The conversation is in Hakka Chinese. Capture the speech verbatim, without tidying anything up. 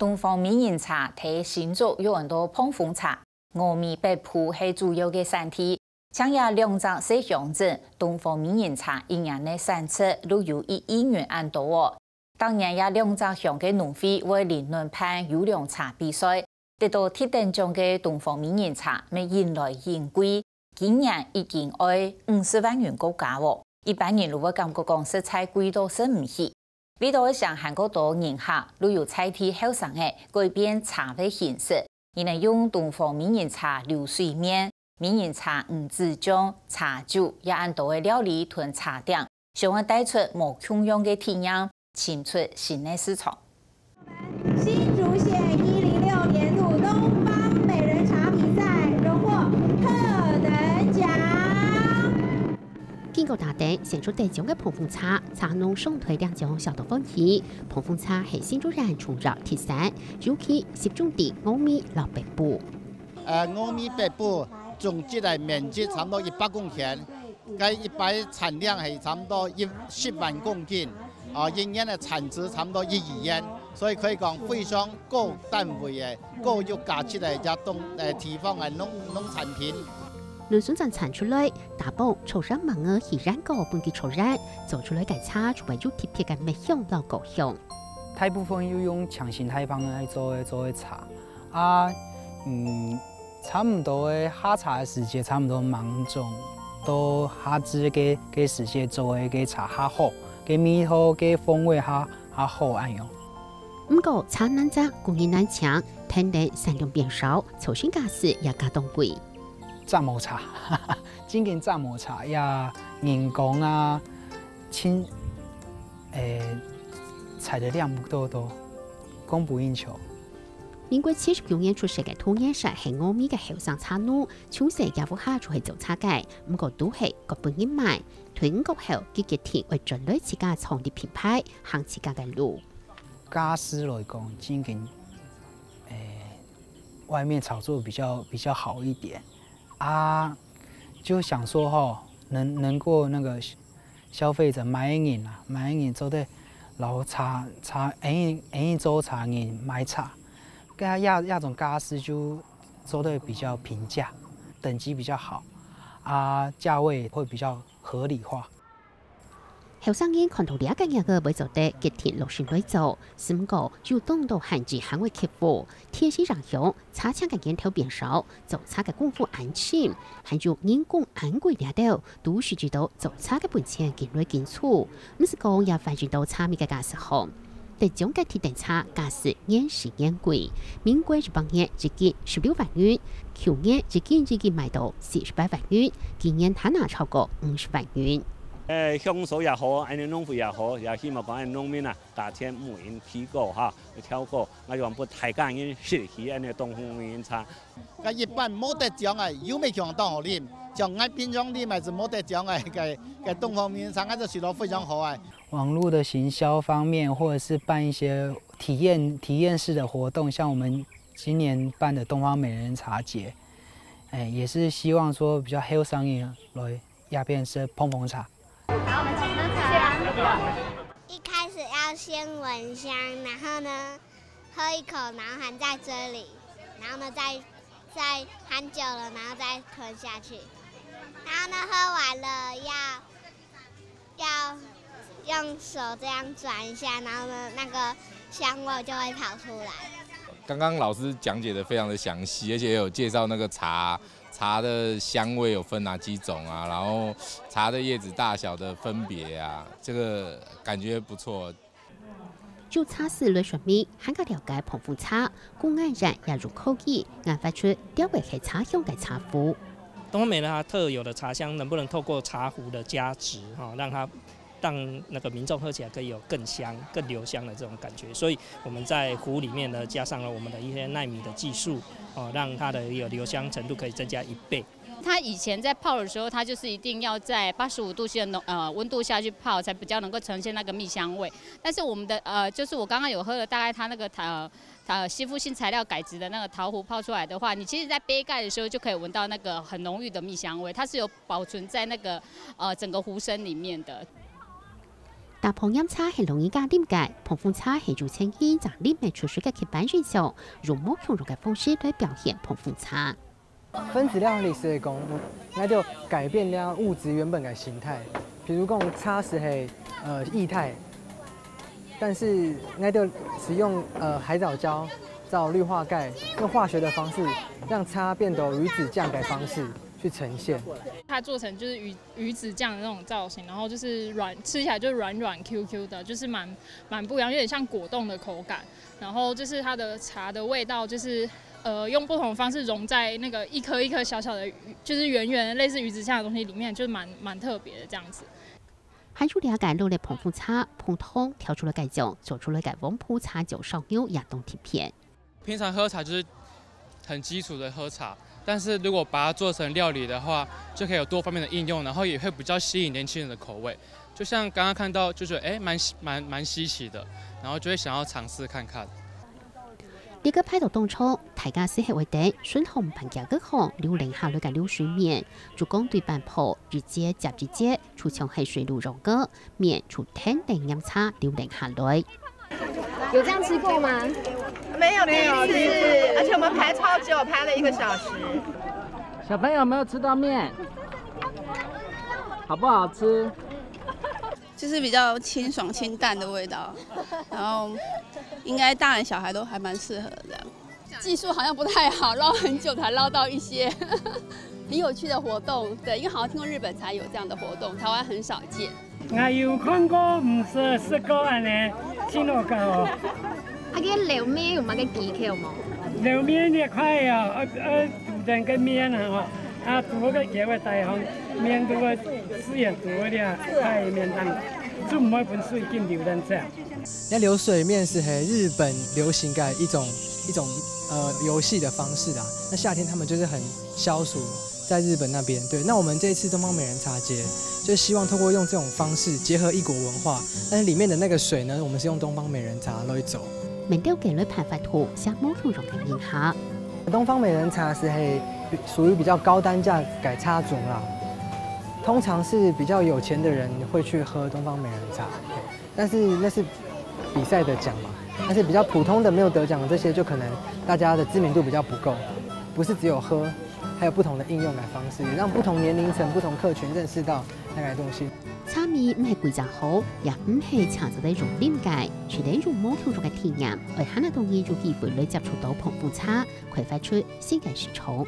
東方美人茶在新竹又安到膨風茶，峨眉北埔係主要个產地。像這兩隻細鄉鎮，東方美人茶一年个產值就有一億銀恁多哦。逐年這兩隻鄉个農會會輪輪辦優良茶比賽，得到特等獎个東方美人茶乜引來引貴，今年已經愛五十萬銀个價哦。一般人就會感覺講實在貴到食毋起。 為著愛吸引還過多人客，就有在地後生仔改變茶个形式，佢等用東方美人茶流水麵、美人茶魚子醬、茶酒，也恁多个料理同茶點，想愛帶出無共樣个體驗，尋出新个市場。新竹縣一零六年度東方美人茶比賽榮獲特等獎。 經過打等，選出得獎个膨風茶，茶農上台領獎相當歡喜。膨風茶係新竹縣重要特產，尤其集中在峨眉摎北埔。呃，峨眉北埔總結个面積差毋多一百公頃，該一擺產量係差毋多一十萬公斤，啊，一年个產值差毋多一億元，所以可以講非常高單位个、高有價值个一種，呃，地方个農、農產品。 農村正產出來，打幫草山盲仔去莧果分佢草莧，做出來个茶就會有特別个蜜香摎果香。大部分又用強心大棒來做个、做个茶，啊，嗯，差毋多个下茶个時節，差毋多芒種，到夏至个、个時節做个、个茶較好，个味道、个風味較、較好恁樣。毋過茶難摘，工人難請，跈等產量變少，造成價數也加當貴。 摘無差，真經摘無差，也人工啊，親，誒，採个量毋夠多，供不應求。民國七十九年出世个杜彥石係峨眉个後生茶農，從細爺屋下就係做茶个，毋過都係各分人買。退伍過後，佢決定愛轉來自家創立品牌，行自家个路。價數來講，真經，誒，外面炒作比較、比較好一點。 啊，就想說吼，能、能夠那個消費者買个人啊，買个人做得摎茶、茶，恁樣、恁樣做茶人買茶，跟他那、那種價數就做得比較平價，等級比較好，啊，價位會比較合理化。 後生人看到這个業仔會做得決定落心來做，毋過有當多限制還會克服。天時影響，茶青个人頭變少，做茶个功夫恁深，還有人工恁貴這兜，都係知道做茶个本錢緊來緊粗。毋使講也反映到茶米个價數項。得獎个特等茶價數年時年貴，民國一百年一斤十六萬銀，舊年一斤已經賣到四十八萬銀，今年還拿超過五十萬銀。 誒，香素也好，恁樣農會也好，也希望講恁樣農民啊，價錢毋會提高哈，會調高，𠊎希望分大家人食起恁樣東方美人茶。該一般無得獎个，又無強當好啉，像𠊎平常啉還係無得獎个，該、該東方美人茶，𠊎就覺得非常好啊。網路的行銷方面，或者是辦一些體驗、體驗式的活動，像我們今年辦的東方美人茶節，誒，也是希望說比較後生人來 這片係膨風茶。一開始要先聞香，然後呢，喝一口，然後含在嘴裡，然後呢，再、再含久了，然後再吞下去，然後呢，喝完了要、要用手這樣轉一下，然後呢，那個香味就會跑出來。剛剛老師講解得非常的詳細，而且也有介紹那個茶 茶的香味有分哪幾種啊，然後茶的葉子大小的分別啊，這個感覺不錯。就茶事來說明，還較了解膨風茶，工藝人也有科技，研發出調味係茶香个茶壺。東方美人它特有的茶香，能不能透過茶壺的加持，哈，讓它 讓那個民眾喝起來可以有更香、更留香的這種感覺。所以我們在壺裡面呢，加上了我們的一些奈米的技術，哦，讓它的一個留香程度可以增加一倍。它以前在泡的時候，它就是一定要在八十五度C的濃，呃，溫度下去泡，才比較能夠呈現那個蜜香味。但是我們的，呃，就是我剛剛有喝了大概它那個，呃，呃，吸附性材料改質的那個陶壺泡出來的話，你其實在杯蓋的時候就可以聞到那個很濃郁的蜜香味，它是有保存在那個，呃，整個壺身裡面的。打破飲茶係老人家啉个，膨風茶係有錢人正啉得出手个刻板印象，用無共樣个方式來表現膨風茶。分子料理係講，𠊎兜改變了物質原本个形態，比如講茶係，呃，液態，但是𠊎兜使用，呃，海藻膠做氯化鈣，用化學的方式讓茶變得魚子醬的方式去呈現。它做成就是魚魚子醬的那種造型，然後就是軟，吃起來就軟軟 Q Q 的，就是蛮蛮不一样，有點像果冻的口感。然後就是它的茶的味道，就是呃用不同方式融在那个一颗一颗小小的，就是圆圆的类似鱼子酱的东西里面，就蛮蛮特别的这样子。還有這个落了膨風茶，膨湯調出來个醬，做出來个黃瓠茶醬燒肉也當特別。平常喝茶就是很基础的喝茶，但是如果把它做成料理的话，就可以有多方面的应用，然后也会比较吸引年轻人的口味。就像刚刚看到，就觉得哎，蛮蛮蛮稀奇的，然后就会想要尝试看看。這个擺到當中，大家係會得順風辦个各項流連下來个流水麵，就講對半泡一節接一節，就像係水路上个麵，就天天飲茶流連下來。有这样吃过吗？没有，没有吃，而且我们排超久，排了一个小时。小朋友有没有吃到面？好不好吃？就是比较清爽清淡的味道，然后应该大人小孩都还蛮适合这样。技术好像不太好，捞很久才捞到一些。很有趣的活动，对，因为好像听过日本才有这样的活动，台湾很少见。 𠊎有看過，毋識食過恁呢，真好搞哦。啊，佢撈麵有麼个技巧無？撈麵這塊啊，愛愛煮成个麵啊吼，啊煮个較會大方，麵都會自然煮个了，較會面當，就毋會分水緊流等這樣。那流水面是嘿日本流行的一种一种呃游戏的方式啊。那夏天他们就是很消暑，在日本那边。对，那我们这一次东方美人茶节，就希望透过用这种方式结合异国文化，但是里面的那个水呢，我们是用东方美人茶来走。面對个來辦法度，寫無共樣个人客。东方美人茶是嘿属于比较高单价改茶种啦，通常是比较有钱的人会去喝东方美人茶。 但是那是比赛得奖嘛，但是比较普通的没有得奖的这些，就可能大家的知名度比较不够，不是只有喝，还有不同的应用的方式，也让不同年龄层、不同客群认识到那个东西。茶味毋係規則好，也毋係淨做得用啉个，只能用無共樣个體驗，愛還當多人有機會來接觸到膨風茶，開發出新个市場。